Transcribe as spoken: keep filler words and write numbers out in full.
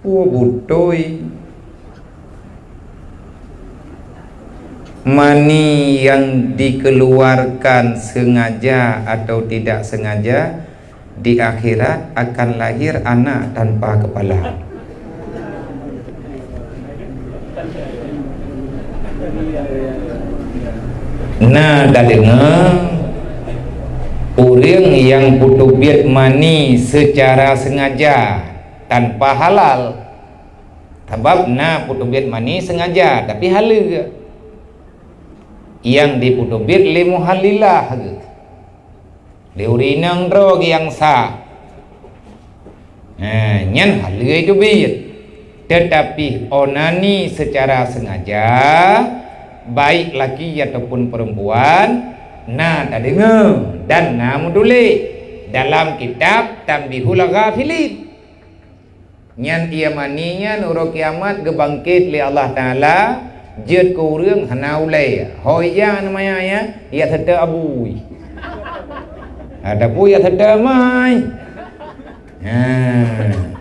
Oh, beutôi. Mani yang dikeluarkan sengaja atau tidak sengaja, di akhirat akan lahir anak tanpa kepala. Na tadeungoe ureuëng nyang putôbiet mani seucara seungaja tanpa halal. Sabab na putôbiet mani seungaja, tapi haleue. Nyang diputôbiet lé muhalilah geuh. Lé ureuëng inong droe geuh nyang sa. Nah, nyan haleue teubiet. Teutapi onani seucara seungaja, baik laki ataupun peurempuan, na tadeungoe dan na meutuléh dalam kitab Tanbihul Ghafilin. Nyan ié mani nyan uroe kiamat geubangket lé Allah Taala, jeuet keu ureuëng hana ulée. Ho ija namanya ya, ya seuteu abui. Ada pun ya seuteu mai. Ha.